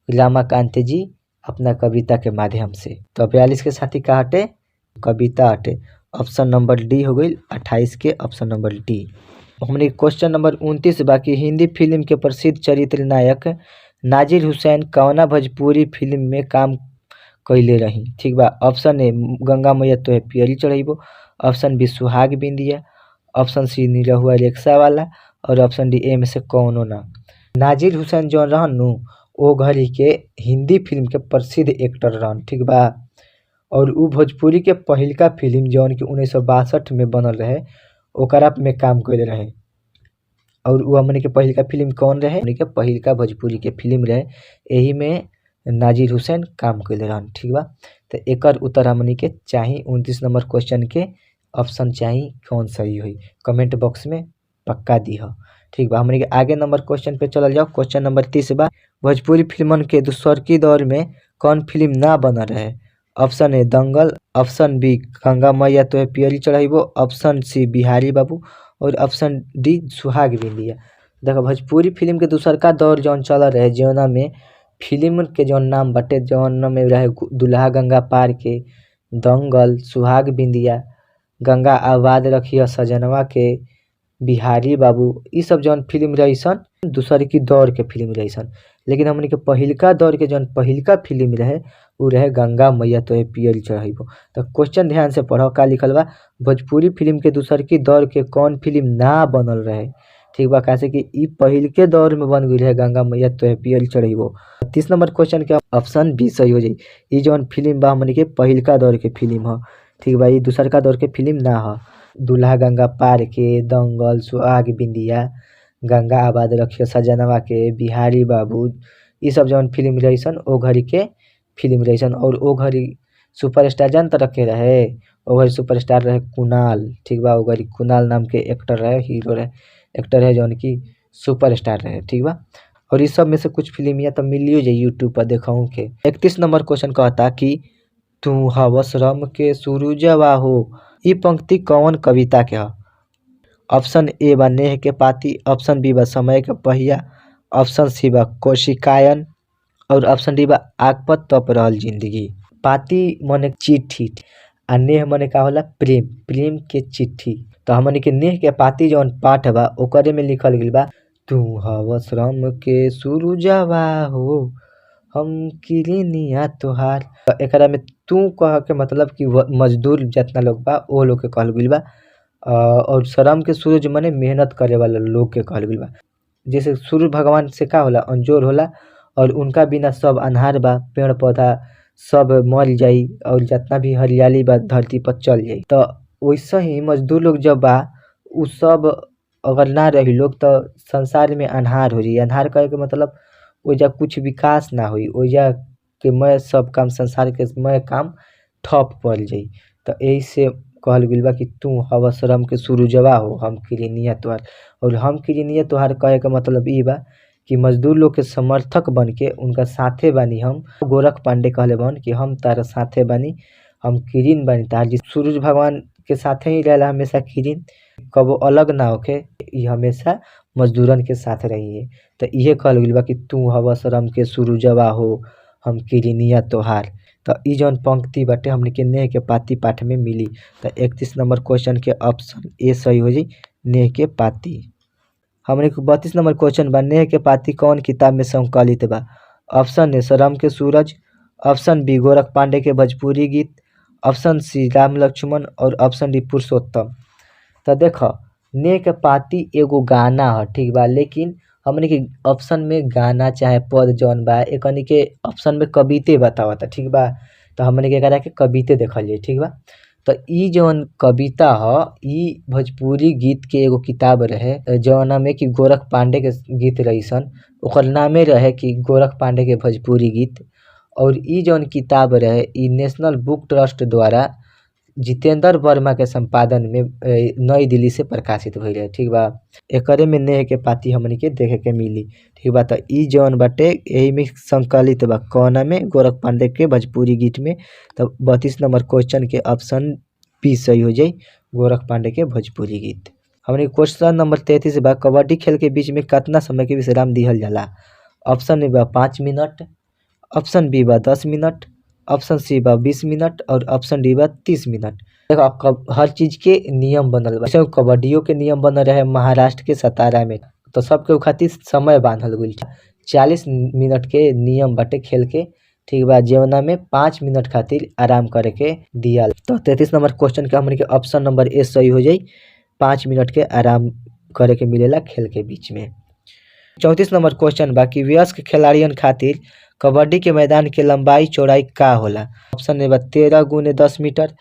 [SPEAKER 1] रमाकांत जी अपना कविता के माध्यम से। तो 42 के साथी का हटे? कविता हटे। ऑप्शन नंबर डी हो गईल 28 के ऑप्शन नंबर डी। हमनी क्वेश्चन नंबर 29 बा कि हिंदी फिल्म के प्रसिद्ध चरित्र नायक नाजिर हुसैन कौना भोजपुरी फिल्म में काम कइले रही? ठीक बा। ऑप्शन ए गंगा मैया तोहे पियरी चढ़ैबो, option B Suhag Bindiya, option C Nirahua rickshaw वाला और ऑप्शन डी ए में से कौनो ना। नाजिर हुसैन जौन रहन नु ओ घड़ी के हिंदी फिल्म के प्रसिद्ध एक्टर रहन। ठीक बा। और उ भोजपुरी के पहिलका फिल्म जौन की 1962 में बनल रहे ओकरा में काम कइले रहे। और उ हमनी के पहिलका फिल्म कौन रहे? हमनी के पहिलका भोजपुरी के फिल्म रहे, एही में नाजिर हुसैन काम कइले रहन। ठीक बा। तो एकर उत्तर हमनी के चाही 29 नंबर क्वेश्चन के ऑप्शन चाही कौन सही होई, कमेंट बॉक्स में पक्का दीह। ठीक बा। हमनी के आगे नंबर क्वेश्चन पे चलल जाओ। क्वेश्चन नंबर 30 बा भोजपुरी फिल्मन के दूसरकी दौर में कौन फिल्म ना बनल रहे? Option A Dangal, option B Ganga Maiya Tohe Piyari Chadhaibo, option C Bihari Babu और ऑप्शन डी सुहाग बिंदिया। देखो भोजपुरी फिल्म के दूसरका दौर जौन चलल रहे, जौना में फिल्म के जौन नाम बाटे, जौन में रहे दुल्हा गंगा पार के, दंगल, सुहाग बिंदिया, गंगा आबाद रखिया सजनवा के, बिहारी बाबू, इ सब जौन फिल्म रहीसन दूसरकी दौर के फिल्म रहीसन। लेकिन हमनी के पहिलका दौर के जौन पहिलका फिल्म रहे उ रहे गंगा मैया तोहे पियरी चढ़ैबो। तो क्वेश्चन ध्यान से पढ़ो का लिखल बा, भोजपुरी फिल्म के दूसरकी दौर के कौन फिल्म ना बनल रहे? ठीक बा। काहे कि इ पहिलके दौर में बन गईल रहे गंगा मैया तोहे पियरी चढ़ैबो। 30 नंबर क्वेश्चन के ऑप्शन बी सही हो जाई। इ जौन फिल्म बा हमनी के पहिलका दौर के फिल्म ह। ठीक बा। इ दूसरका दौर के फिल्म ना ह। दुल्हा गंगा पार के, दंगल, सुहाग बिंदिया, गंगा आबाद रखिया सजनवा के, बिहारी बाबू, इ सब जौन फिल्म रहीसन ओ घड़ी के फिल्म रहीसन। और ओ घड़ी सुपरस्टार जान तरह के रहे, ओ घड़ी सुपरस्टार रहे कुणाल। ठीक बा। ओ घड़ी कुणाल नाम के एक्टर रहे, हीरो रहे, एक्टर रहे जौन की सुपरस्टार रहे। ठीक बा। और इस सब में से कुछ फिल्म या तो मिलियो जाई यूट्यूब पर देखहु के। 31 नंबर क्वेश्चन कहता कि तू हव श्रम के सुरुजवा हो, इ पंक्ति कौन कविता के ह? ऑप्शन ए बा नेह के पाती, ऑप्शन बी बा समय के पहिया, ऑप्शन सी बा कोशिकायन और ऑप्शन डी बा आग पर तप रहल जिंदगी। पाती मने चिट्ठी आ नेह मने का होला? प्रेम, प्रेम के चिट्ठी। तो हमनी के नेह के पाती जौन पाठ बा ओकरे में लिखल गईल बा तू हव श्रम के सुरुजवा हो, हम किरनिया तोहार। एकरा में तू कह के मतलब कि मजदूर जितना लोग बा ओ लोग के कहल गईल बा। और श्रम के सूरज मने मेहनत करे वाला लोग के कहल गईल बा। जैसे सूर्य भगवान से का होला? अंजोर होला और उनका बिना सब अन्हार बा, पेड़ पौधा सब मर जाई और जितना भी हरियाली बा धरती पर चल जाई। तो वैसे ही मजदूर लोग जब बा उ सब अगर ना रही लोग तो संसार में अन्हार हो जाई। अन्हार कहे के मतलब ओइजा कुछ विकास ना होई, ओइजा के मैं सब काम संसार के मैं काम ठप पड़ जाई। तो एही से कहल गइल बा कि तू हवा श्रम के सूरजवा हो हम किरनिया तोहार। और हम किरनिया तोहार कहे के मतलब ई बा कि मजदूर लोग के समर्थक बन के उनका साथे बानी हम। गोरख पांडे कहले बन कि हम तारा साथे बानी, हम किरिन बानी तार। सूरज भगवान के साथे ही रहेला हमेशा किरिन, कबो अलग ना होखे, ई हमेशा मजदूरन के साथ रही। तो इहे कहल गइल बा कि तू हवा श्रम के सूरजवा हो हम किरनिया तोहार। तो ई जौन पंक्ति बाटे हमनी के नेह के पाती पाठ में मिली। तो 31 नंबर क्वेश्चन के ऑप्शन ए सही हो जाई, नेह के पाती। हमनी के 32 नंबर क्वेश्चन बा नेह के पाती कौन किताब में संकलित बा। ऑप्शन ए श्रम के सूरज, ऑप्शन बी गोरख पांडे के भोजपुरी गीत, ऑप्शन सी राम लक्ष्मण और ऑप्शन डी पुरुषोत्तम। तो देख नेह के पाती एगो गाना ह, ठीक बा, लेकिन हमनी के ऑप्शन में गाना चाहे पद जौन बा एकनी के ऑप्शन में कविते बतावता, ठीक बा। तो हमनी के एकरा के कविते देखल जाई, ठीक बा। तो ई जौन कविता ह ई भोजपुरी गीत के एगो किताब रहे जौना में कि गोरख पांडे के गीत रहीसन, ओकर नामे रहे कि गोरख पांडे के भोजपुरी गीत। और ई जौन किताब रहे ई नेशनल बुक ट्रस्ट द्वारा जितेंद्र वर्मा के संपादन में नई दिल्ली से प्रकाशित भइल रहे, ठीक बा। एकरे में नेह के पाती हमनी के देखे के मिली, ठीक बा। तो ई जौन बाटे एही में संकलित बा, कौना में, गोरख पांडे के भोजपुरी गीत में। तो 32 नंबर क्वेश्चन के ऑप्शन बी सही हो जाई, गोरख पांडे के भोजपुरी गीत। हमनी क्वेश्चन नंबर 33 बा कबड्डी खेल के बीच में कितना समय के विश्राम दिहल जाला। ऑप्शन ए बा 5 मिनट, ऑप्शन बी बा 10 मिनट, ऑप्शन सी बा 20 मिनट और ऑप्शन डी बा 30 मिनट। देखो हर चीज के नियम बनल बा, जैसे कबड्डियों के नियम बनल रहे महाराष्ट्र के सतारा में, तो सबके खातिर समय बांधल गइल 40 मिनट के नियम बाटे खेल के, ठीक बा, जेवना में 5 मिनट खातिर आराम करे के दियाल। तो 33 नंबर क्वेश्चन के हमनी के ऑप्शन नंबर ए सही हो जाई, 5 मिनट के आराम करे के मिलेला खेल के बीच में। 34 नंबर क्वेश्चन बा कि वयस्क खिलाड़ियन खातिर कबड्डी के मैदान के लंबाई चौड़ाई का होला। ऑप्शन ए बा 13 गुने 10 मीटर,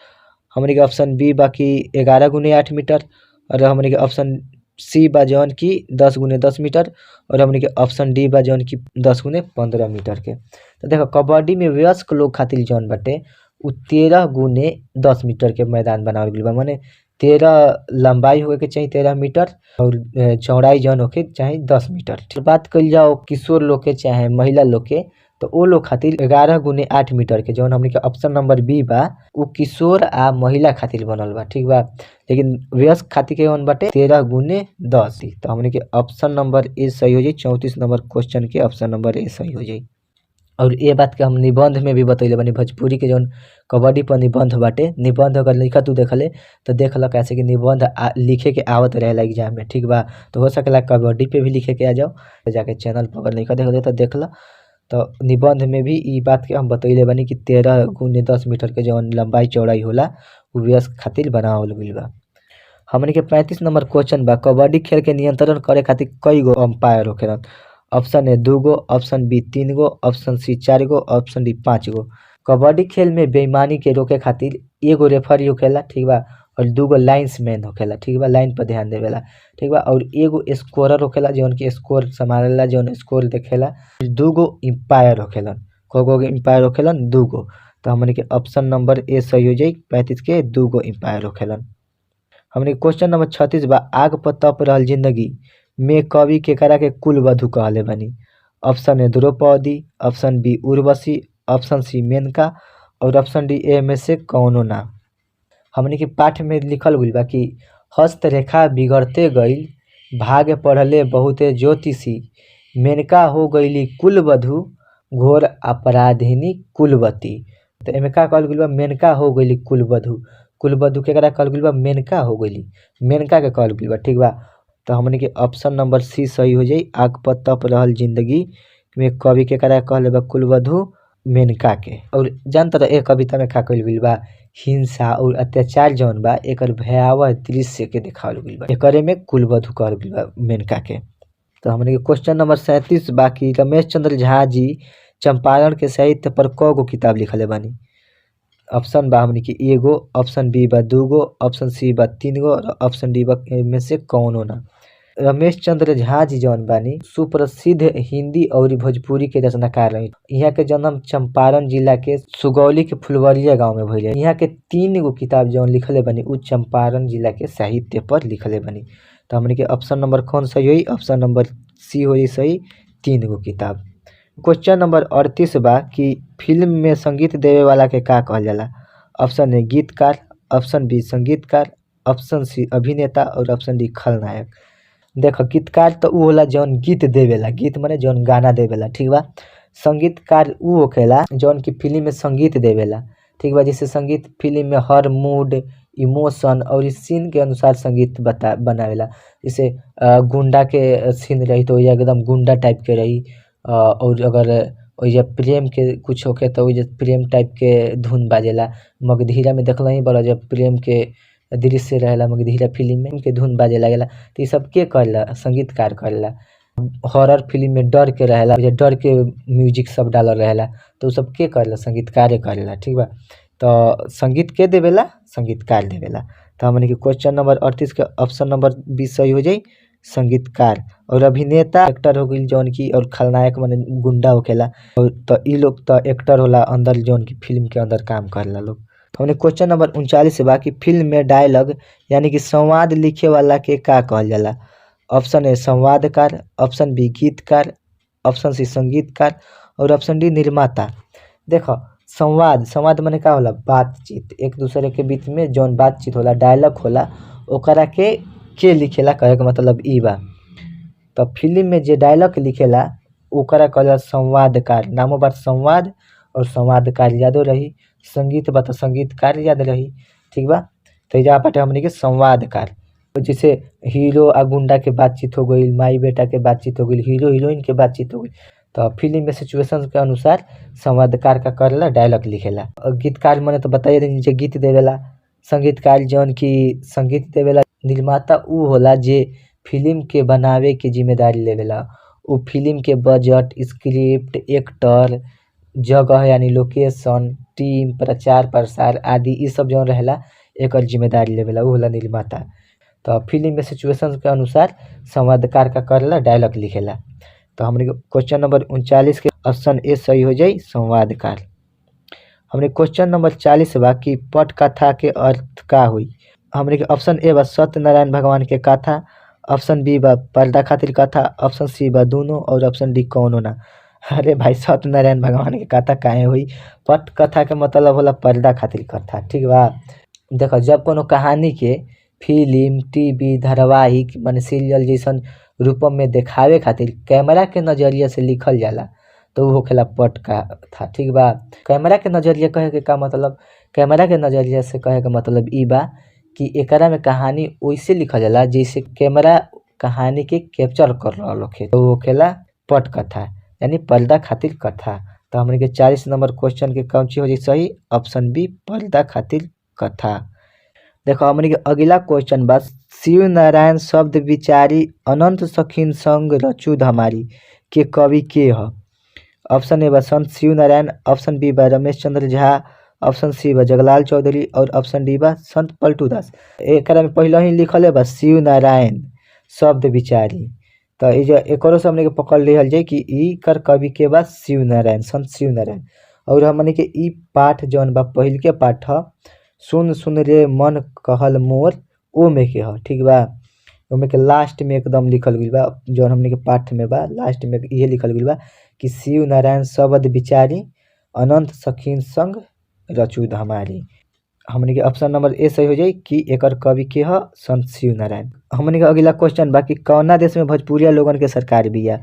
[SPEAKER 1] हमनी के ऑप्शन बी बा कि 11 गुने 8 मीटर और हमनी के ऑप्शन सी बा जौन की 10 गुने 10 मीटर और हमनी के ऑप्शन डी बा जौन की 10 गुने 15 मीटर के। तो देखो कबड्डी में वयस्क लोग खातिर जौन बाटे उ 13 गुने 10 मीटर के मैदान बनावल गइल बा, माने 13 लंबाई होखे के चाही 13 मीटर और चौड़ाई जौन होखे चाही 10 मीटर। बात कइल जाओ किशोर लोग के चाहे महिला लोग के, तो ओ लोग खातिर 11 गुने 8 मीटर के जौन हमनी के ऑप्शन नंबर बी बा उ किशोर आ महिला खातिर बनल बा, ठीक बा। लेकिन वयस्क खातिर के जौन बाटे 13 गुने 10। तो हमनी के ऑप्शन नंबर ए सही हो जाई, 34 नंबर क्वेश्चन के ऑप्शन नंबर ए सही हो जाई। और ये बात के हम निबंध में भी बतैले बानी, भोजपुरी के जौन कबड्डी पर निबंध बाटे, निबंध अगर लिखा तू देखले तो देख ल कैसे कि निबंध लिखे के आवत रहेला एग्जाम में, ठीक बा। तो हो सकेला कबड्डी पे भी लिखे के आ जाओ, तो जाके चैनल पर अगर लिखा देखले तो देख ल। तो निबंध में भी ई बात के हम बतैले बानी कि 13 गुने 10 मीटर के जौन लंबाई चौड़ाई होला उ वयस्क खातिर बनावल गइल बा। हमनी के 35 नंबर क्वेश्चन बा कबड्डी खेल के नियंत्रण करे खातिर कई गो अंपायर होखेलन। ऑप्शन ए 2 गो, ऑप्शन बी 3 गो, ऑप्शन सी 4 गो, ऑप्शन डी 5 गो। कबड्डी खेल में बेईमानी के रोके खातिर एगो रेफरी होखेला, ठीक बा, और 2 गो लाइंसमैन होखेला, ठीक बा, लाइन पर ध्यान देवेला, ठीक बा, और एगो स्कोरर होखेला जौन की स्कोर संभालेला, जौन स्कोर देखेला। 2 गो अंपायर होखेलन, कगो अंपायर होखेलन 2 गो। तो हमनी के ऑप्शन नंबर ए सही हो जाई, 35 के 2 गो अंपायर होखेलन। हमनी क्वेश्चन नंबर 36 बा आग पर तप रहल जिंदगी में कवि केकरा के कुलवधू कहले बानी। Option A Draupadi, option B Urvashi, option C Menaka और ऑप्शन डी ए में से कौनो ना। हमनी के पाठ में लिखल गइल बा कि हस्तरेखा बिगड़ते गइल, भाग्य पढ़ले बहुते ज्योतिषी, मेनका हो गइली कुलवधू, घोर अपराधिनी कुलवती। तो एमे का कहल गइल बा, मेनका हो गइली कुलवधू। कुलवधू केकरा कहल गइल बा, मेनका हो गइली, मेनका के कहल गइल बा, ठीक बा। तो हमनी के ऑप्शन नंबर सी सही हो जाई, आग पर तप रहल जिंदगी में कवि केकरा कहले बा कुलवधू, मेनका के। और जानत रह ए कविता में का कहल गइल बा, हिंसा और अत्याचार जौन बा एकर भयावह दृश्य के देखावल गइल बा, एकरे में कुलवधू कहल गइल बा मेनका के। तो हमनी के क्वेश्चन नंबर 37 बा कि रमेश चंद्र झा जी चंपारण के साहित्य पर क गो किताब लिखले बानी। ऑप्शन बा हमनी के एगो, ऑप्शन बी बा 2 गो, ऑप्शन सी बा 3 गो और ऑप्शन डी बा में से कौनो ना। रमेश चंद्र झा जी जौन बानी सुप्रसिद्ध हिंदी और भोजपुरी के रचनाकार रही। यहाँ के जन्म चंपारण जिला के सुगौली के फुलवरिया गांव में भइल। यहाँ के 3 गो किताब जौन लिखले बानी उ चंपारण जिला के साहित्य पर लिखले बानी। तो हमनी के ऑप्शन नंबर कौन सही होई? ऑप्शन नंबर सी होई सही, 3 गो किताब। क्वेश्चन नंबर 38 बा कि फिल्म में संगीत देवे वाला के का कहल जाला? ऑप्शन ए गीतकार, ऑप्शन बी संगीतकार, ऑप्शन सी अभिनेता और ऑप्शन डी खलनायक। देखो गीतकार तो उ होला जौन गीत देवेला, गीत माने जौन गाना देवेला, ठीक बा। संगीतकार उ होखेला जौन की फिल्म में संगीत देवेला, ठीक बा। जैसे संगीत फिल्म में हर मूड, इमोशन और सीन के अनुसार संगीत बता बनावेला। जैसे गुंडा के सीन रही तो एकदम गुंडा टाइप के रही, और अगर ओइजा प्रेम के कुछ होखे तो ओइजा प्रेम टाइप के धुन बाजेला। मगधीरा में देखल बड़ा जब प्रेम के दृश्य रहेला मगधीरा फिल्म में के धुन बाजे लागेला। तो ये सब के करेला? संगीतकार करेला। हॉरर फिल्म में डर के रहेला, डर के म्यूजिक सब डालल रहेला, तो उ सब के करेला? संगीतकारे करेला, ठीक बा। तो संगीत के देवेला? संगीतकार देवेला। तो हमनी के क्वेश्चन नंबर 38 के ऑप्शन नंबर बी सही हो जाई, संगीतकार। और अभिनेता एक्टर हो गइल जौन की, और खलनायक माने गुंडा होखेला, और तो इ लोग तो एक्टर होला अंदर जौन की फिल्म के अंदर काम करेला लोग। हमने क्वेश्चन नंबर 39 बा कि फिल्म में डायलॉग यानी कि संवाद लिखे वाला के का कहल जाला? ऑप्शन ए संवादकार, ऑप्शन बी गीतकार, ऑप्शन सी संगीतकार और ऑप्शन डी निर्माता। देखो संवाद, संवाद माने का होला? बातचीत, एक दूसरे के बीच में जौन बातचीत होला, डायलॉग होला, ओकरा के लिखेला, कहे के मतलब इ बा। तो फिल्म में जे डायलॉग लिखेला ओकरा कहल जाला संवादकार। नामो बात संवाद और संवादकार यादो रही, संगीत बा तो संगीतकार याद रही, ठीक बा। तो एजा बाटे हमनी के संवादकार। जैसे हीरो आ गुंडा के बातचीत हो गइल, माई बेटा के बातचीत हो गइल, हीरो हीरोइन के बातचीत हो गइल। तो फिल्म में सिचुएशन के अनुसार संवादकार का करेला? डायलॉग लिखेला। और गीतकार माने तो बताइए देनी जे गीत देवेला। संगीतकार जौन की संगीत देवेला। निर्माता उ होला जे फिल्म के बनावे के जिम्मेदारी लेवेला। उ फिल्म के बजट, स्क्रिप्ट, एक्टर, जगह यानी लोकेशन, टीम, प्रचार प्रसार आदि इ सब जौन रहेला एकर जिम्मेदारी लेवेला, उ होला निर्माता। तो फिल्म में सिचुएशन के अनुसार संवादकार का करेला? डायलॉग लिखेला। तो हमनी के क्वेश्चन नंबर 39 के ऑप्शन ए सही हो जाई, संवादकार। हमनी क्वेश्चन नंबर 40 बा कि पटकथा के अर्थ का होई? हमनी के ऑप्शन ए बा सत्यनारायण भगवान के कथा, ऑप्शन बी बा पर्दा खातिर कथा, ऑप्शन सी बा दोनों और ऑप्शन डी कौनो ना। अरे भाई सत्यनारायण भगवान के कथा काहे होई? पटकथा के मतलब होला पर्दा खातिर कथा, ठीक बा। देखो जब कोनो कहानी के फिल्म, टीवी, धारावाहिक माने सीरियल जैसन रूप में देखावे खातिर कैमरा के नजरिया से लिखल जाला तो उ होखेला पटकथा, ठीक बा। कैमरा के नजरिया कहे के का मतलब? कैमरा के नजरिया से कहे के मतलब इ बा कि एकरा में कहानी वैसे लिखल जाला जैसे कैमरा कहानी के कैप्चर कर रहल होखे, तो उ होखेला पटकथा यानी पर्दा खातिर कथा। तो हमनी के 40 नंबर क्वेश्चन के कौन चीज हो जाई सही? ऑप्शन बी पर्दा खातिर कथा। देखो हमनी के अगला क्वेश्चन बा शिव नारायण शब्द विचारी अनंत सखीन संग रचु धमारी के कवि के ह? ऑप्शन ए बा संत शिव नारायण, ऑप्शन बी बा रमेश चंद्र झा, ऑप्शन सी बा जगलाल चौधरी और ऑप्शन डी बा संत पलटू दास। एकरा में पहले ही लिखल बा शिव नारायण शब्द विचारी, तो एकरो से हमनी के पकड़ लिहल जाई कि ई कर कवि के बा शिव नारायण, संत शिव नारायण। और हमनी के ई पाठ जौन बा पहिल के पाठ ह सुन सुन रे मन कहल मोर, ओ में के ह, ठीक बा। ओमे के लास्ट में एकदम लिखल गइल बा जौन हमनी के पाठ में बा, लास्ट में इहे लिखल गइल बा कि शिव नारायण शब्द विचारी अनंत सखीन संग रचु धमारी। हमनी के ऑप्शन नंबर ए सही हो जाई कि एकर कवि के ह संत शिव नारायण। हमनी के अगला क्वेश्चन बा कि कौना देश में भोजपुरिया लोगन के सरकार बिया?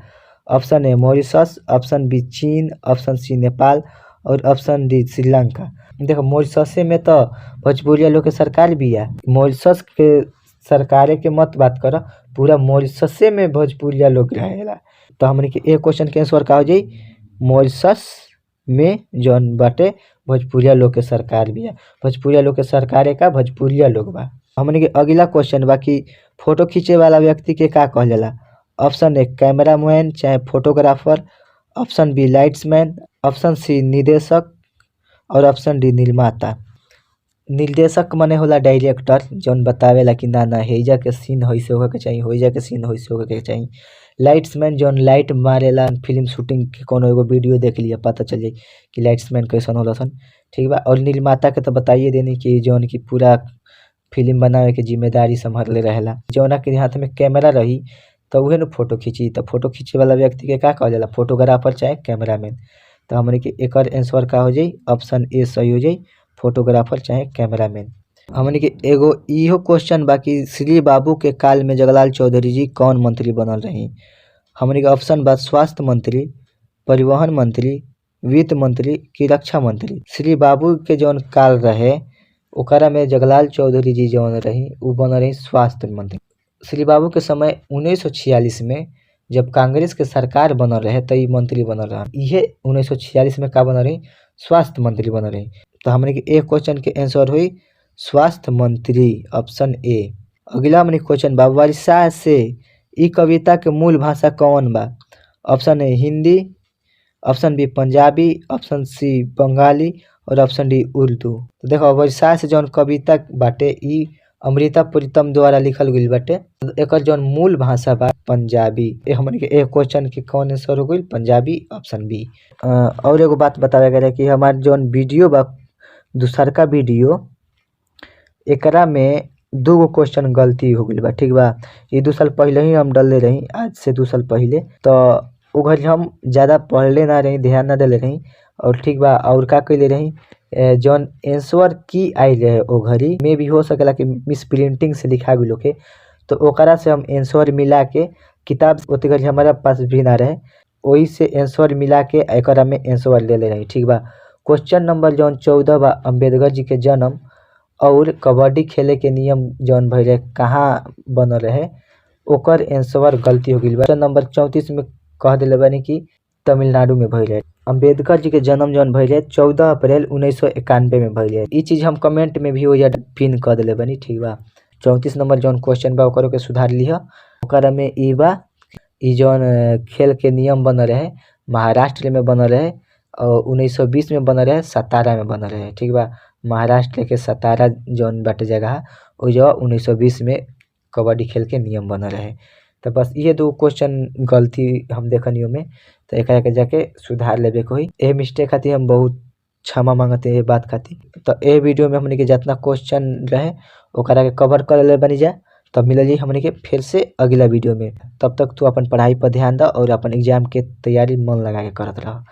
[SPEAKER 1] Option A Mauritius, option B चीन, ऑप्शन सी नेपाल और ऑप्शन डी श्रीलंका। देखो मॉरिशस में तो भोजपुरिया लोग के सरकार बिया, मॉरिशस के सरकारे के मत बात कर, पूरा मॉरिशसे में भोजपुरिया लोग रहेला। तो हमनी के ए क्वेश्चन के आंसर का हो जाई? मॉरिशस में जौन बाटे भोजपुरिया लोग के सरकार बिया, भोजपुरिया लोग के सरकारे का भोजपुरिया लोग बा। हमनी के अगला क्वेश्चन बा कि फोटो खींचे वाला व्यक्ति के का कहल जाला? ऑप्शन ए कैमरामैन चाहे photographer, option B lightsman, option C निदेशक और ऑप्शन डी निर्माता। निर्देशक मने होला डायरेक्टर, जौन बतावेला कि ना ना हेइजा के सीन होइसे होखे के चाही, होइजा के सीन होइसे होखे के चाही। लाइट्समैन जौन लाइट मारेला फिल्म शूटिंग के कोनो एगो वीडियो देख लिया पता चल जाई कि लाइट्समैन कैसन होला सन, ठीक बा। और निर्माता के तो बताइए देनी कि जौन की पूरा फिल्म बनावे के जिम्मेदारी संभालले रहेला। जौना के हाथ में कैमरा रही त उहे न फोटो खींची, त फोटो खींचे वाला व्यक्ति के का कहल जाला फोटोग्राफर चाहे कैमरामैन। त हमनी के एकर आंसर का हो जाई ऑप्शन ए सही हो जाई, फोटोग्राफर चाहे कैमरामैन। हमनी के एगो इहो क्वेश्चन बा कि श्री बाबू के काल में जगलाल चौधरी जी कौन मंत्री बनल रही। हमनी के ऑप्शन बा स्वास्थ्य मंत्री, परिवहन मंत्री, वित्त मंत्री कि रक्षा मंत्री। श्री बाबू के जौन काल रहे ओकरा में जगलाल चौधरी जी जौन रही उ बनल रही स्वास्थ्य मंत्री। श्री बाबू के समय 1946 में जब कांग्रेस के सरकार बनल रहे त इ मंत्री बनल रहन। इहे 1946 में का बनल रही स्वास्थ्य मंत्री बनल रही। त हमनी के एक क्वेश्चन के आंसर होई स्वास्थ्य मंत्री ऑप्शन ए। अगला हमनी क्वेश्चन बा वर्षा से इ कविता के मूल भाषा कौन बा। Option A Hindi, option B Punjabi, option C Bengali और ऑप्शन डी उर्दू। तो देखो वर्षा से जौन कविता बाटे इ अमृता प्रीतम द्वारा लिखल गइल बाटे। एकर जौन मूल भाषा बा पंजाबी। ए हमनी के एक क्वेश्चन के कौन आंसर हो गइल पंजाबी ऑप्शन बी। और एगो बात बतावे के रहे कि हमार जौन वीडियो बा दूसरका वीडियो एकरा में 2 क्वेश्चन गलती हो गइल बा, ठीक बा। ये 2 साल पहले ही हम डलले रही, आज से 2 साल पहले। तो उ घड़ी हम ज़्यादा पढ़ले ना रही, ध्यान ना देले रही और ठीक बा। और का कइले रही जौन आंसर की आइल रहे ओ घड़ी में भी हो सकेला कि मिस प्रिंटिंग से लिखा गइल होखे, तो ओकरा से हम आंसर मिला के किताब ओते घड़ी हमारा पास भी ना रहे, ओही से आंसर मिला के एकरा में आंसर देले रही, ठीक बा। क्वेश्चन नंबर जौन 14 बा अम्बेडकर जी के जन्म और कबड्डी खेले के नियम जौन भइल रहे कहाँ बनल रहे ओकर आंसर गलती हो गइल बा। क्वेश्चन नंबर 34 में कह देले बानी कि तमिलनाडु में भइल रहे। अम्बेडकर जी के जन्म जौन भइल रहे 14 अप्रैल 1991 में भइल रहे। इ चीज हम कमेंट में भी ओइजा पिन क देले बानी, ठीक बा। 34 नंबर जौन क्वेश्चन बा ओकरो के सुधार लिह। ओकरा में इ बा इ जौन खेल के नियम बनल रहे महाराष्ट्र में बनल रहे और 1920 में बनल रहे, सतारा में बनल रहे, ठीक बा। महाराष्ट्र के सतारा जौन बाटे जगह ओइजा 1920 में कबड्डी खेल के नियम बनल रहे। तो बस ये 2 क्वेश्चन गलती हम देखनी ओमे, तो एकरा के जाके सुधार लेबे के होई। ए मिस्टेक खातिर हम बहुत क्षमा मांगते हैं बात खातिर। तो ए वीडियो में हमनी के जितना क्वेश्चन रहे ओकरा के कवर कर ले बनी जा। तब मिलल जी हमनी के फिर से अगला वीडियो में। तब तक तू अपन पढ़ाई पर ध्यान द और अपन एग्जाम के तैयारी मन लगा के करत रह।